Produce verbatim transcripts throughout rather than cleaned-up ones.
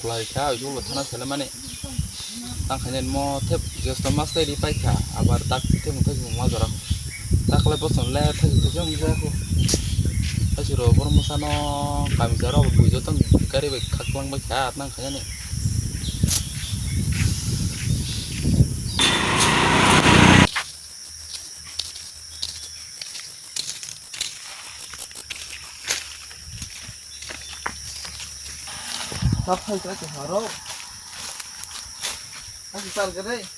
Lai kha, ulo thana sele mani. Tang khaina mo thep jesto mas kai ri pai kha, abar tak thep thep mo ma jora. Tak le boson le thep thep mo ja ko. Asuro bor mo sano kami jara bo bujo tang gari bai khak lang bai kha tang khaina ni.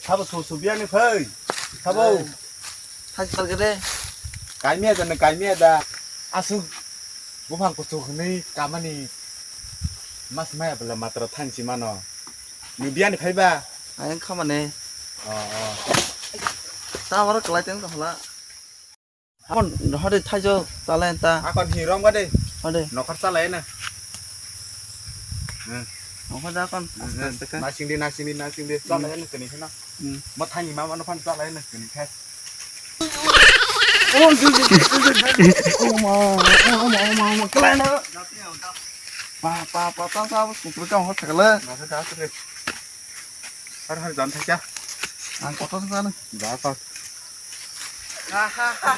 Sabo su su biani phai. Sabo. Hai, hai, hai, hai. Kaimia da na kaimia da. Asuk buphang kuchuk hwnwi kamani mas maya bwla matra thanchi mano. Ni biani phaiba? Ayang khamane. Oh, oh. Ta oro kwlai teng to hla. Akon hode thaijo chalai ta. Akon hi rom gade. Hode. Nokhor chalai na. Hmm. Nokhor da akon. Hmm, aste, hmm. Aste khe. Nasing di, nasing di, nasing di. Chalai na kani khana. Hmm. Mo thani ma mano phan chalai na kani khe. Oma, oma, oma, oma, kelai na. Pa, pa, pa, ta, ta, bus kumpul kang hot thakle. Nasa da, sure. Har, har, jan thakya. Ang kotor sana. Ja, ta. Ha, ha, ha.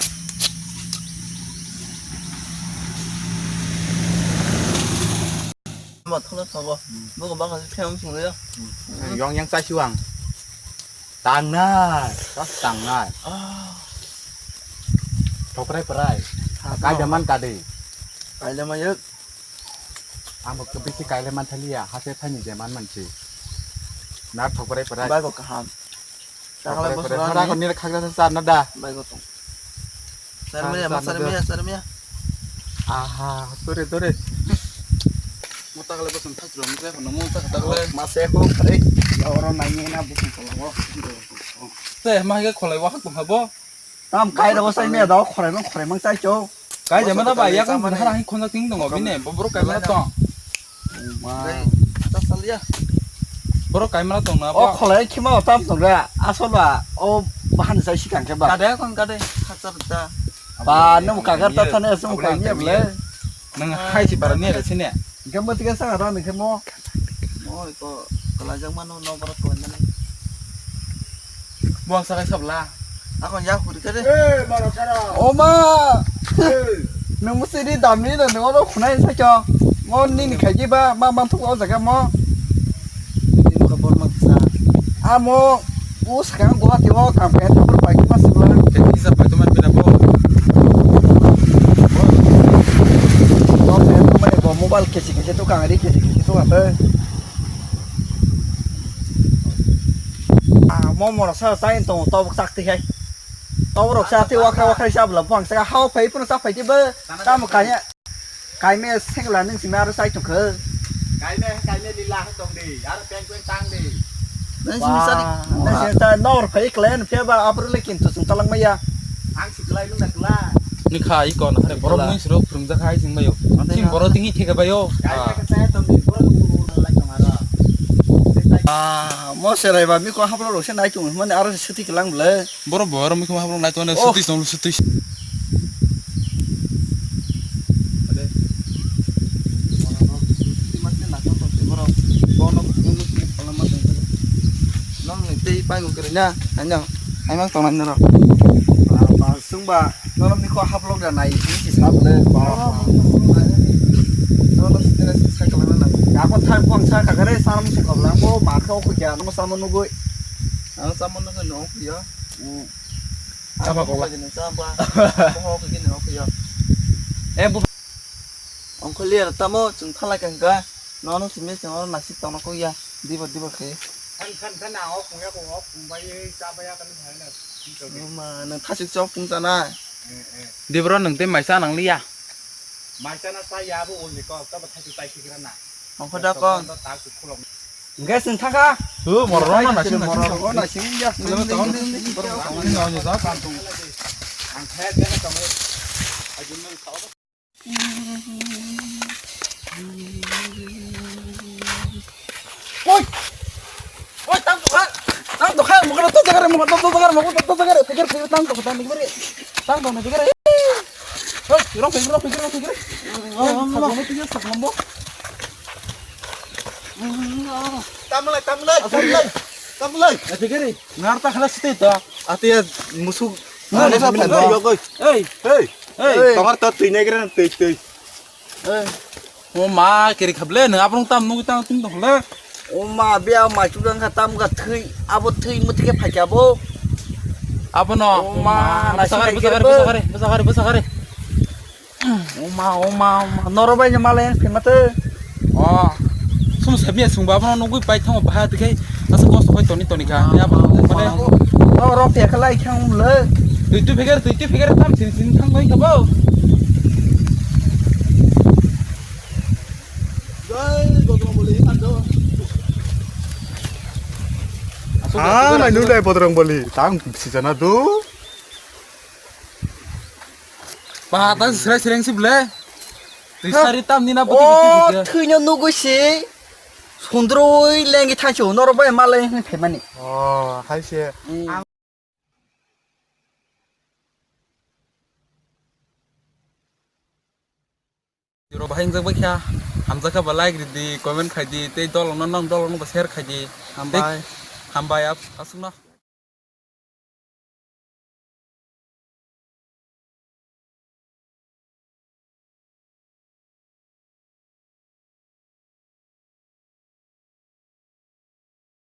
Mo thola thogo. Bo ba ka khe ang sung ya. Yong yang chai siwang. Tangnai, tas tangnai. Ah. Thokrai prai. Ha, kaida man kadi. Kaida mayuk. Ang bo bisi kaile man thaliya, hase thani je man manchi. Na thokrai prai. Bai bo kaham. Thokrai prai. Hara ko nira khakra sa na da. Bai go tong. Sarmaya, ma sarmaya, sarmaya. Aha, tore, tore. Mo takle bosong thajro, mo takle, mo takle. Ma se ko khare. Ya oro nai na bosong ko. Te ma ge kholai wa khak tong habo. Tam kai ro sai me da khorai mang khorai mang chai cho. Kai jama na ba ya ko hara hin khonja ting dong bine, bo bro kai mana tong. Dei, ta sal ya. Bro kai mana tong na ba. O kholai khima tam tong ra. Asol ba o bahan sai sikang ke ba. Kade kon kade khachar da. Ba nung kagar ta thane sung kai ni ble. Nang hai si bara ni re sine. Gam ba tiga sa ra ni khemo. Oi ko kala jang mano no bro ko mane. Buang sakai sabla. Akon ya huri kade. Eh, maro kara. Oma. Eh. Nung musiri damni no nung oro khunai sa kyo. Mo nini khaji ba ma man thuk o jaga mo. Nini khobor ma kisa. Amo u sakang Guwahati o kam kaya thapur pai ma sibla. Kisa pai to man bina bo. Bo mobile kesi kesi to kang ri kesi kesi to ate. Ah, momo rok sa sa in tongo, tobok chak twi hai. Tobok rok sa twi wakra wakra sa bwla buphang saka hao phai phano sa phai twi bo tamo kanya. Kaime sengla nung simi aro sai tongkho. Kaime, kaime lila hai tong di, aro peng peng tang di. Nang simi sa di. Nang simi sa nor phai klen phe ba abro le kintu sung talang maya. Ang si klai nung na kla. Ni kha i kon hare borok nung siro phwrwngjak hai sing mayo. Sing borok tingi theke bayo. Kaime ka sa tong di, borok nung lai tong aro. Ah, mo serai ba mi ko haplo rok se nai tong mane aro se suti kelang bwle. Borok bo aro mi ko haplo nai tong ne suti tong suti. Ade. Bono nung tei pai nung kiri na, ano, ai mang tong nai noro. Ba, ba, sung ba. Nono mi ko haplok da nai, mi si sab le. Nono si tene si cycle na nang. Ako thang pang sa ka gare sam si ko lang bo ma ko ko ya no samo no goi. Ang samo no no ko ya. Chapa ko ba. Ni sa ba. Ko ko ni no ko ya. Eh bu. Ongkho liya tamo chwng thalai kha hwnkha. Nono simi chwng oro nasik tongna kok ya. Dibo dibo khe. Khan khan khan na o khung ya ko o khung bai cha ba ya kan thai na. Ma nang thasik chok phung chana. Dibro nung tei maisa nang liya. Maisa na sa ya bo ul ni ko ta ba thasik tai sikra na. Ongkho da kon. Gas nung thangkha. Tu moro rok na sing moro rok na sing ya. Ang thaya jana tamo. Ajin nang sao. Oi! Oi, tang tokha! Tang tokha! Mokol to jagar, mokol to jagar, mokol to jagar. Pikir, pikir, tang tokha, tang pikir. Tang tokha, pikir. Oi, rong pikir, rong pikir, rong pikir. Oh, oh, oh. Saklambo, pikir, saklambo. Tamlai, tamlai, tamlai, tamlai. Ati kiri, ngar ta khala site to. Ati ya musuk. Ngar ta khala site. Yogoi. Ei, ei, ei. Tomar to tui nai gra tui tui. O ma, kiri khable, nang abang tam nung tang tung tong le. O ma, bia mai tu dang kha tam ga thui, abo thui muti ke phai abo. Abo no. O ma, na sakare, sakare, sakare, sakare. Oma, oma, oma. Noro bai je malai phai mate. O. Sum sabi sung ba bono nugui pai thango baha tikai. Asa kos koi toni toni kha. Ya ba mane. Noro phe khalai khang le. Tui tu pheger, tui tu pheger tam sin sin thang noi kabo. Jai Bajrang Bali hando. Ah, mai nulai Bajrang Bali. Tang sijana do. Ba, ta sreng sreng si ble. Twi sari tam ni na buti buti buti. Thwino nugui si. Sundroi lengi thansi noro bai malai hwn phaimani. Oh, hai se. Rok bahai wngjak bai kha, hamjak kha ba like ridi, comment khai di, tei dolong no nang dolong no ba share khai di. Hambai. Hambai, aswk no.